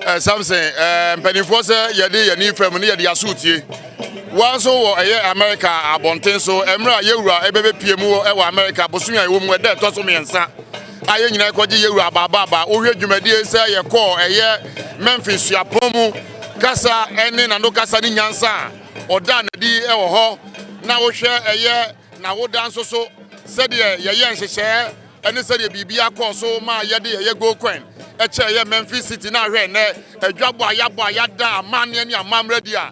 Samson, mpanimfoɔ sɛ yɛde yɛn ani fam ne yɛde aso tie. Wɔn nso wɔ ɛyɛ Amerika abɔnten so mmerɛ a yɛwura ɛbɛbɛpie mu wɔ Amerika bosome a ɛwɔ mu ɛda ɛtɔ so 3 a yɛn nyinaa kɔgye yɛwura abaabaaba. Wohwɛ dwumadie sɛ yɛkɔɔ ɛyɛ Memphis suapɔn mu kasa ɛne n'ano kasa ne nyansa a ɔda n'adi ɛwɔ hɔ, na wohwɛ ɛyɛ n'awoda nso so sɛdeɛ yɛyɛ nhyehyɛɛ ɛne sɛdeɛ biribi akɔɔ so ma yɛde ɛyɛ gold coin ɛkyɛ ɛyɛ Memphis City, na ahwɛ nnɛ adwabɔ a yɛabɔ a yɛada amanneɛ ne amammerɛ di a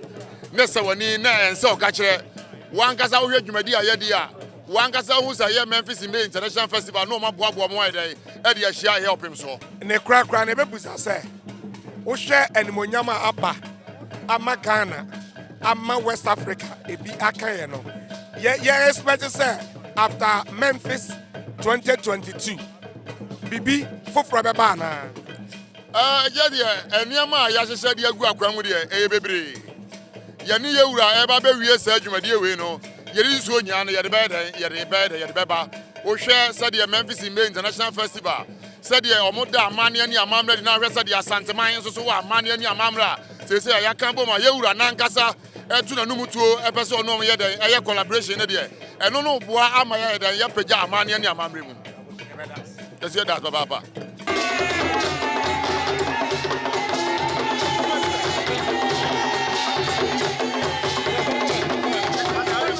ne sɛ w'ani na ɛnsɛ ɔka kyerɛ wankasa. Wohwɛ dwumadi a yɛdi a wankasa wohu sɛ ɛyɛ Memphis in May International Festival na ɔma boaboa mo ayɛ dɛn ɛde ahyia ɛyɛ ɔpem soɔ. Ne korakora na ɛbɛbusa sɛ wohwɛ animonyam a aba ama Ghana, ama West Africa, ebi aka yɛ no, yɛ expect sɛ after Memphis 2022 bibi foforɔ bɛba anaa? Ɛgye deɛ nneɛma a yɛahyehyɛ de agu akwan mu deɛ ɛyɛ bebree. Yɛne yɛwura ɛba bɛwie saa dwumadie wei no, yɛde nsuo nyinaa no yɛde bɛyɛ dɛn, yɛde bɛyɛ dɛn, yɛde bɛba. Wohwɛ sɛdeɛ Memphis in May International Festival, sɛdeɛ ɔmo da amanneɛ ne amammerɛ de, na ahwɛ sɛdeɛ Asanteman nso so wɔ amanneɛ ne amammerɛ a seesei a yɛaka bom a yɛwura nankasa ɛto n'anum tuo ɛpɛ sɛ ɔno ɔmo yɛ dɛn ɛyɛ collaboration no deɛ, ɛno no boa ama yɛyɛ dɛn yɛpagya amanneɛ ne amammerɛ mu. Yɛsi yɛ das papaapa.